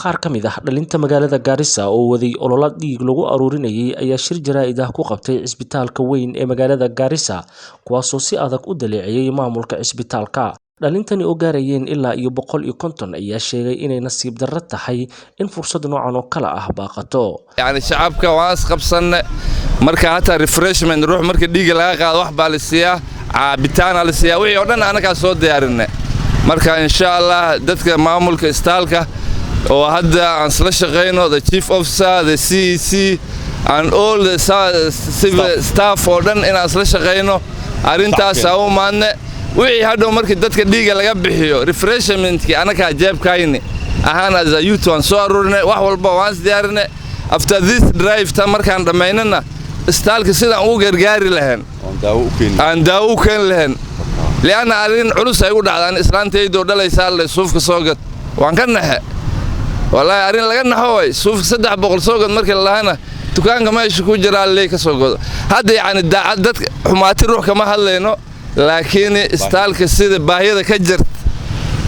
Qaar ka mid ah dhalinta magaalada Gaarisa oo waday olole dhiig lagu aruurinayay ayaa shir jaraa'id ah ku qabtay cisbitaalka weyn ee magaalada Gaarisa, kuwaasoo si adag u dhaleeceeyay maamulka cisbitaalka. Dhalintani oo gaarayeen ilaa iyo 150 ayaa sheegay inay nasiib darro tahay in fursad noocan oo kale ah baaqato. Yani shacabka waan isqabsanne. Marka hataa refreshment, ruux marka dhiigga laga qaado wax baa la siiyaa, caabitaana la siiyaa, wixii oo dhan annagaa soo diyaarinne. Marka insha Allah dadka maamulka istaalka oo hadda aan isla shaqayno, the chief officer, the CEC and all the civil staff oo dhan, inaan isla shaqayno arrintaas u maadne. Wixii hadhow markii dadka dhiigga laga bixiyo, refreshmentkii annagaa jeebkayni ahaan as a youth waan soo aruurinay, wax walba waan is diyaarinay. After this drive tan markaan dhammaynana, istaalka sidaan ugu gargaari lahayn, aan daawo u keeni lahayn, li'anna arrin culus ay u dhacdaan. Islaantaydoo dhalaysaa le, suufka soo gad, waan ka naxe. Wallaahi arrin laga naxo way. Suufka 300 soo gad markii la lahana, dukaanka meesha ku jiraa ley ka soo godo. Hadda yacni daacad, dadka xumaati ruux kama hadlayno, laakiin istaalka sida baahiyada ka jirta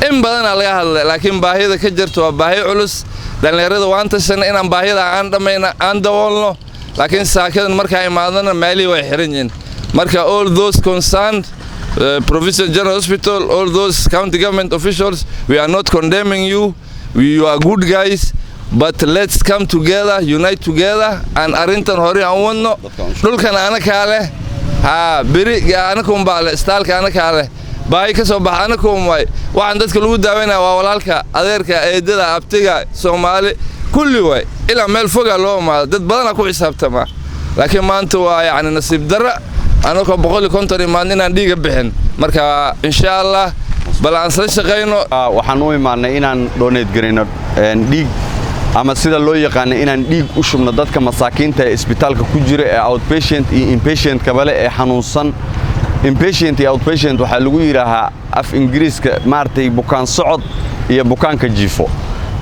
in badanaa laga hadlay, laakiin baahiyada ka jirta waa baahi culus. Dhallinyarada waan tashanay inaan baahiyada aan dhammayna, aan daboolno, laakiin saakadan markaa imaadana meelihii way xiran yihiin. Marka all those concerned, Provincial General Hospital, all those county government officials, we are not condemning you. You are good guys, but let's come together, unite together and arrintan hore aan wadno. Dhulkan anakaa leh, haa, beri anakunbaa leh, istaalka anakaa leh, baahi ka soo baxa anakuun waay. Waxaan dadka lagu daaweynaya waa walaalka, adeerka, eedada, abtiga, Soomaali kulli waay. Ilaa meel fogaa loo imaado, dad badanaa ku xisaabtamaa, laakiin maanta waa yacni nasiib darra anagoo 150 imaadno inaan dhiiga bixin. Marka insha Allah bal aan isla shaqayno. Waxaan u imaannay inaan donate garayno dhiig, ama sida loo yaqaano inaan dhiig u shubno dadka masaakiinta ee isbitaalka ku jira, ee outpatient iyo inpatient kabale ee xanuunsan. Inpatient iyo outpatient waxaa lagu yidhaahaa af Ingiriiska maaragtay bukaan socod iyo bukaanka jiifo.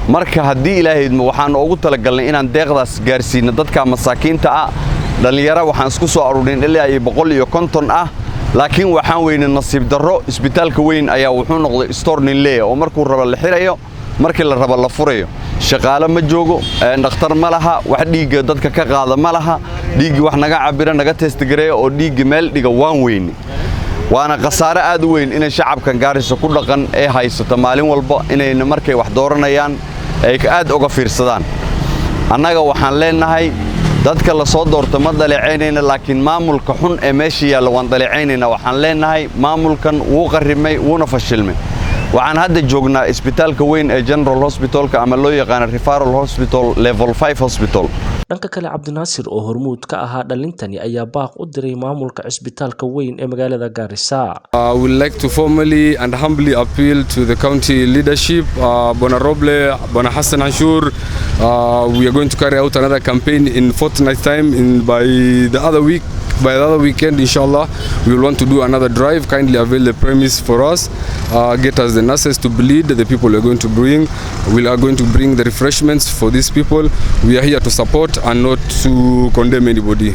Marka haddii Ilaahaydmo, waxaan ugu talagalnay inaan deeqdaas gaarsiino dadka masaakiinta ah. Dhallinyaro waxaan isku soo aruurin ilaa iyo 150 ah, laakiin waxaan weynay nasiib darro. Isbitaalka weyn ayaa wuxuu noqday store nin leeya oo markuu rabo la xirayo, markii la rabo la furayo. Shaqaale ma joogo, dhakhtar ma laha, wax dhiigga dadka ka qaada ma laha, dhiiggii wax naga cabira, naga test gareeya oo dhiigga meel dhiga waan weyne. Waana khasaare aad u weyn inay shacabkan Gaarisa ku dhaqan ee haysato maalin walba inayna markay wax dooranayaan ay aad uga fiirsadaan. Annaga waxaan leenahay, dadka la soo doorto ma daleecaynayna, laakiin maamulka xun ee meesha yaalla waan daleecaynayna. Waxaan leenahay maamulkan wuu qarrimay, wuuna fashilmay. Waxaan hadda joognaa isbitaalka weyn ee General Hospitalka, ama loo yaqaano Referral Hospital, Level 5 Hospital. Dhanka kale, Cabdinaasir oo hormuud ka ahaa dhalintani ayaa baaq u diray maamulka cisbitaalka weyn ee magaalada Gaarisa. I would like to formally and humbly appeal to the county leadership, Bwana Roble, Bwana Hassan Anshur. We are going to carry out another campaign in fortnight time, in by the other week, by the other weekend, inshallah, we will want to do another drive. Kindly avail the premise for us, get us the nurses to bleed the people we are going to bring. We are going to bring the refreshments for these people. We are here to support and not to condemn anybody.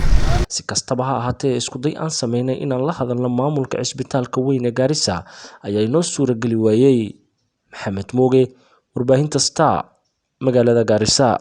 Si kastaba ha ahaatee, iskuday aan sameynay inaan la hadalno maamulka cisbitaalka weyn ee Gaarisa ayaa inoo suurageli waayey. Maxamed Mooge, warbaahinta Star, magaalada Gaarisa.